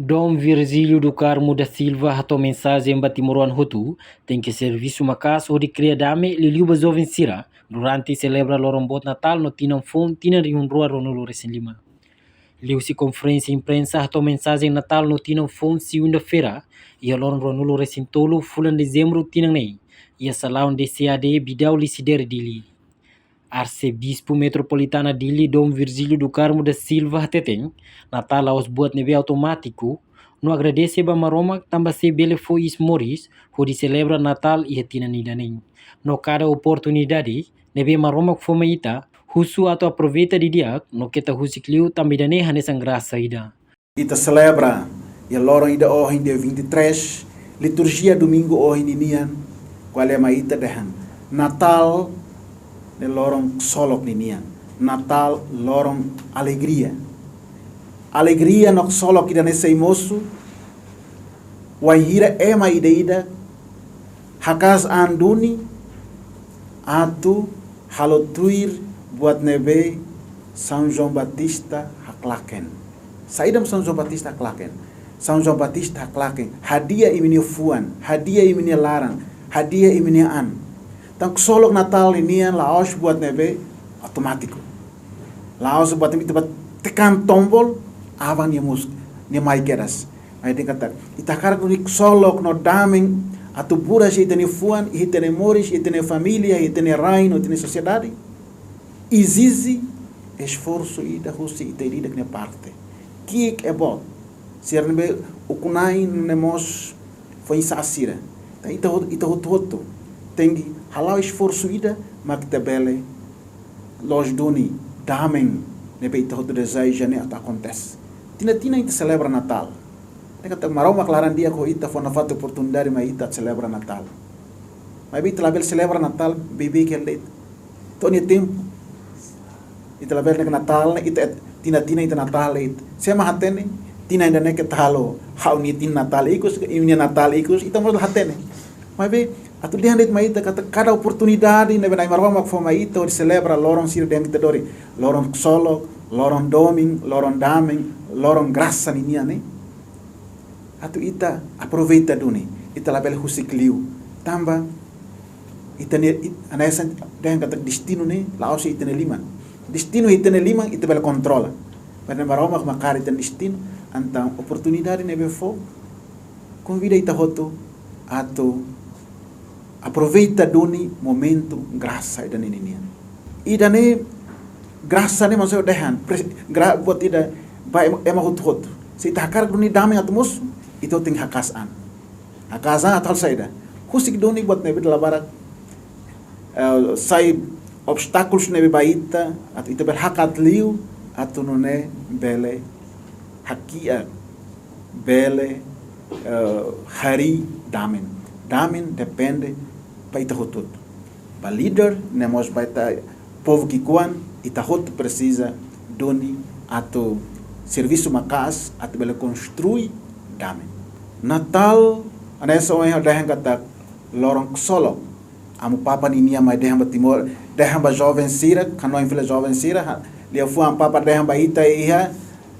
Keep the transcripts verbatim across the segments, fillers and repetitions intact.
Dom Virgílio do Carmo da Silva hato'o mensajen ba timoroan hotu, tenke servisu maka'as hodi kria dame liuliu ba joven sira, durante selebra loron boot Natál no tinan foun tinan rihun rua ruanulu resin lima. Liuhusi konferénsia imprensa hato'o mensajen Natál no tinan foun segunda-feira, iha loron ruanulu resin tolu fulan Dezembru tinan ne'e, iha salaun D C A D Bidau Lisidere Dili. Arsebispu Metropolitana Dili Dom Virgílio do Carmo da Silva hateten, Natál la'ós buat ne'ebé automátiku, no agradese ba Maromak tanba sei bele fó iis moris hodi selebra Natál iha tinan ida-ne'e. No kada oportunidade ne'ebé Maromak fó mai ita, husu atu aproveita didi'ak no keta husik liu tanba ida-ne'e hanesan grasa ida. Ita selebra iha loron ida ohin, dia vinte e três, liturjia domingu ohin ninian, ko'alia mai ita dehan Natál ne'e loron ksolok ninian. Natál loron alegria. Alegria no ksolok ida-ne'e sei mosu wainhira ema ida-idak haka'as an duni atu halo tuir buat ne'ebé São João Batista haklaken. Saida mak São João Batista haklaken? São João Batista haklaken hadi'a imi-nia fuan, hadi'a imi-nia laran, hadi'a imi-nia an. Tan ksolok Natál ninian la'ós buat ne'ebé automátiku. La'ós buat ne'ebé ita bá tekan tombol, aban nia mus, nia mai kedas. Mai dehan katak, ita hakarak duni ksolok no damen atu buras iha ita-nia fuan, iha ita-nia moris, iha ita-nia família, iha ita-nia rain, iha ita-nia sosiedade. Ezije esforsu ida husi ita ida-idak nia parte. Ki'ik e boot. Sira ne'ebé ukun-na'in ne'e mós foin-sa'e sira. Tan ita hot-, ita hotu-hotu tenke hala'o esforsu ida mak ita bele loos duni damen ne'ebé ita hotu dezeja ne'e atu akontese. Tinan-tinan ita selebra Natál. Ne'e katak Maromak laran di'ak ho ita, fó nafatin oportunidade mai ita selebra Natál. Maibé ita labele selebra Natál beibeik hela de'it. To'o nia tempu. Ita labele dehan Natál ne'e ita, tinan-tinan ita Natál de'it. Sé mak hatene, tinan ida-ne'e ita halo, ha'u-nia tinan Natál ikus, imi-nia Natál ikus, ita mós la hatene. Maibé atu dehan de'it mai ita katak kada oportunidade ne'ebé Nai Maromak fó mai ita hodi selebra loron sira dehan ita dori, loron ksolok, loron domin, loron damen, loron grasa ninian ne'e, atu ita aproveita duni, ita labele husik liu. Tanba ita-nia, it-, hanesan dehan katak destinu ne'e la'ós iha ita-nia liman. Destinu iha ita-nia liman ita bele kontrola. Maibé Maromak mak hakarak ita-nia destinu, entaun oportunidade ne'ebé fó, konvida ita hotu atu aproveita duni momentu grasa ida-ne'e ninian. Ida-ne'e grasa ne'e maksudnya dehan, pres-, gra-, buat ida ba ema, ema hotu-hotu. Se ita hakarak duni damen atu mosu, ita tenke haka'as an. Haka'as an atu halo saida? Husik duni buat ne'ebé dala barak, eh, sai obstákulus ne'ebé ba ita, atu ita bele hakat liu, atu nune'e bele hakiak, bele, eh, harii damen. Damen depende ba ita hotu-hotu. Ba líder, ne'e mós ba ita povu ki'ikoan, ita hotu presiza duni atu servisu maka'as, atu bele konstrui damen. Natál, hanesan ohin ha'u dehan katak loron ksolok. Amu Papa ninian mai dehan ba Timor, dehan ba joven sira, kanoin fila joven sira, ha, liafuan Papa dehan ba ita iha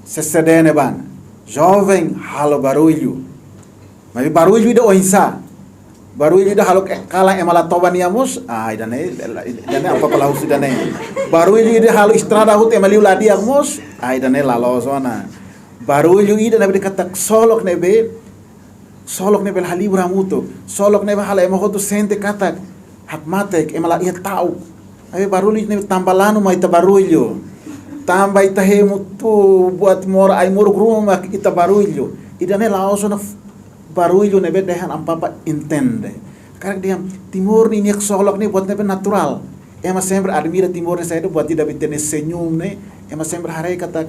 C C D ne'ebá. Joven, halo barullu. Maibé barullu ida oinsá? Barullu ida halo ke-, kalan ema la toba nia mós, ah, ida-ne'e, ida-ne'e Amu Papa la husu ida-ne'e. Barullu ida halo estrada hotu ema liu la di'ak mós, ah, ida-ne'e la loos ona. Barullu ida ne'ebé katak ksolok ne'ebé, ksolok ne'ebé halibur hamutuk, ksolok ne'ebé halo ema hotu sente katak hakmatek, ema la iha ta'uk. Maibé barullu ne'e tanba lanu mak ita barullu. Tanba ita hemu tuur buat moras, ai-moruk ruma mak ita barullu. Ida-ne'e la'ós ona f-, barullu ne'ebé dehan Amu Papa entende. Karik dehan Timor ninia ksolok ne'e buat ne'ebé naturál. Ema sempre admira Timor ne'e saida, buat ida be ita-nia senyum ne'e, ema sempre haree katak,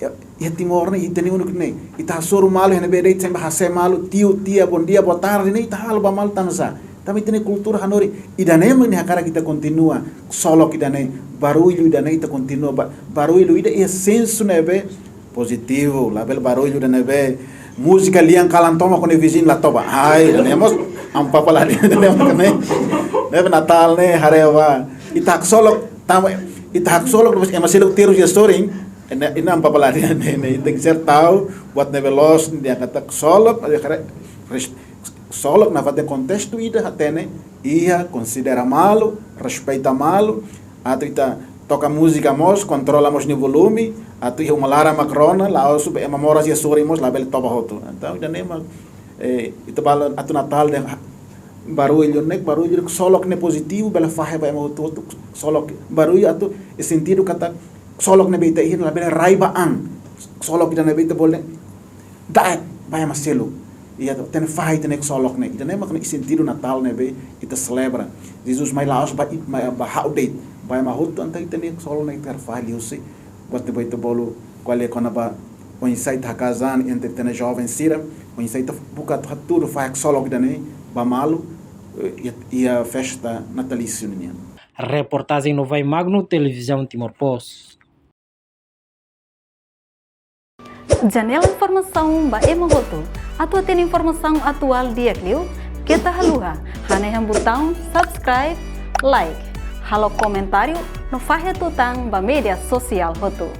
ya, iha Timor ne'e, ita-nia úniku ne'e. Ita hasoru malu, iha ne'ebé de'it sempre hase'e malu, tiu, tia, bom dia, boa tarde, ne'e ita halo ba malu tanba sá? Tanba ita-nia kultura hanorin. Ida-ne'e mak nia hakarak ita kontinua, ksolok ida-ne'e, barullu ida-ne'e ita kontinua, ba-, barullu ida iha sensu ne'ebé pozitivu, labele barullu ida ne'ebé múzika lian kalan tomak ho nia viziñu la toba. Ai, ida-ne'e mós, Amu Papa la dehan, ida-ne'e mós ne'e. Ne'ebé Natál ne'e, haree ba. Ita haksolok, tanba, ita haksolok, depois ema seluk terus iha sorin, Ina, ina papalaria ne'e, ne'e, tenke ser tau buat ne'ebé loos, nia katak ksolok, nia katak res-, ksolok nafatin kontestu ida hatene, iha konsidera malu, respeita malu, atu ita toka múzika mós, kontrola mós nia volume, atu iha uma laran mak rona, la'ós ema moras iha sorin mós labele toba hotu. Entaun, ida-ne'e mak, eh, ita bala atu Natál dehan barullu ne'e, barullu ksolok ne'e pozitivu, bele fahe ba ema hotu-hotu, ksolok barullu atu iha sentidu katak ksolok ne'ebé ita iha labele rai ba an, ksolok ida ne'ebé ita bolu dehan da'et ba ema seluk. Ita tenke fahe ita-nia ksolok ne'e. Ida-ne'e mak iha sentidu Natál ne'ebé ita selebra. Jesus mai la'ós ba i-, mai ba ha'u de'it, ba ema hotu, entaun ita-nia ksolok ne'e ita fahe liuhusi buat ne'ebé ita bolu ko'alia kona-ba oinsá ita haka'as an entre ita-nia joven sira, oinsá ita buka atu hatudu fahe ksolok ida-ne'e ba malu, eh, iha, iha festa natalísiu nian. Reportajen Novai Magno, Televizaun Timor Post. Janela informasaun ba ema hotu. Atu hatene informasaun atuál di'ak liu, keta haluha hanehan butaun subscribe, like, halo komentáriu no fahe tutan ba média sosiál hotu.